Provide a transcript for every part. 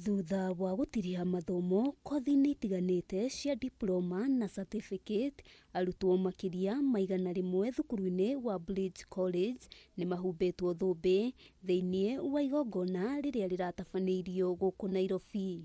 Thutha wa gũtiriha mathomo kothi-inĩ itiganĩte cia diploma na certificate, arutwo makĩria ma 100 thukuru-inĩ wa Bridge College nĩmahumbĩtwo thũmbĩ thĩinĩ wa igongona rĩrĩa rĩratabanĩirio gũkũ Nairobi.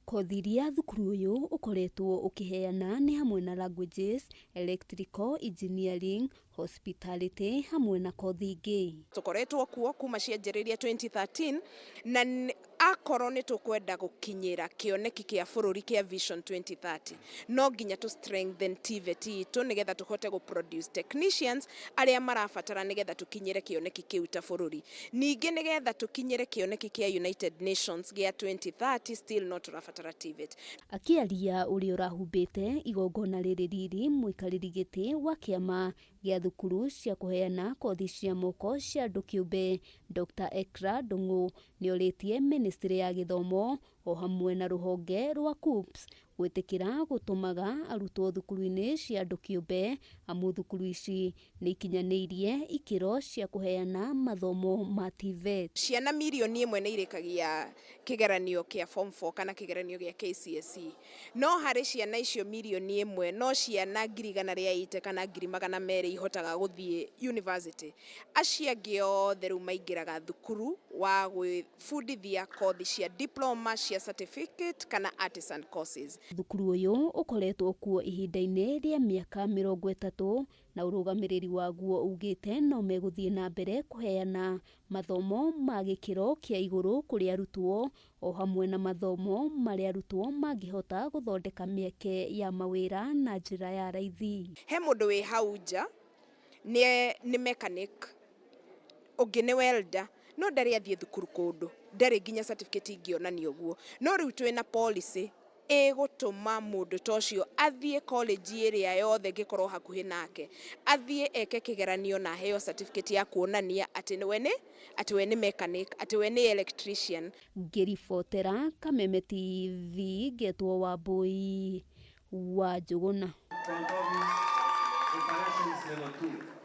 Kothi iria thukuru ũyũ ũkoretwo ũkĩheana nĩ hamwe na languages, electrical engineering, hospitality hamwe na kothi ingĩ. Tũkoretwo kuo kuma cianjĩrĩria 2013, na akorwo nĩ tũkwenda gũkinyĩra kĩoneki kĩa bũrũri kĩa Vision 2030, no nginya tũ strengthen TVET itũ nĩgetha tũhote gũ produce technicians arĩa marabatara nĩgetha tũkinyĩre kĩoneki kĩu ta bũrũri. Ningĩ nĩgetha tũkinyĩre kĩoneki kĩa United Nations gĩa 2030, still no tũrabatara TVET. Akĩaria ũrĩa ũrahumbĩte igongona rĩrĩ riri, mũikarĩri gĩtĩ wa kĩama gĩa thukuru cia kũheana kothi cia moko cia andũ kĩũmbe, Dr. Ekra Ndung'u, nĩorĩtie ministry ya gĩthomo o hamwe na rũhonge rwa KUCCPS gwĩtĩkĩra gũtũmaga arutwo thukuru-inĩ cia andũ kĩũmbe, amu thukuru ici nĩ ikinyanĩirie ikĩro cia kũheana mathomo ma TVET. Ciana mirioni 1 nĩ irĩkagia kĩgeranio kĩa form 4 kana kĩgeranio gĩa KCSE, no harĩ ciana icio mirioni 1, no ciana 180,000 kana 200,000 ihotaga gũthiĩ university. Acio angĩ othe rĩu maingĩraga thukuru wa gwĩbundithia kothi cia diploma, cia certificate kana artisan courses. Thukuru ũyũ ũkoretwo kuo ihinda-inĩ rĩa mĩaka 30, na ũrũgamĩrĩri waguo ugĩte no megũthiĩ na mbere kũheana mathomo ma gĩkĩro kĩa igũrũ kũrĩ arutwo, o hamwe na mathomo marĩa arutwo mangĩhota gũthondeka mĩeke ya mawĩra na njĩra ya raithi. He mũndũ wĩ hau nja nĩ mechanic, ũngĩ nĩ welder, no ndarĩ athiĩ thukuru kũndũ, ndarĩ nginya certificate ingĩonania ũguo. No rĩu twĩna policy ĩgũtũma mũndũ ta ũcio athiĩ college ĩrĩa yothe ĩngĩkorwo hakuhĩ nake, athiĩ eke kĩgeranio na aheo certificate ya kuonania atĩ we nĩ mechanic, atĩ we nĩ electrician. Ngĩribotera Kameme TV, ngetwo Wambui wa Njũgũna. Front office, operations level 2.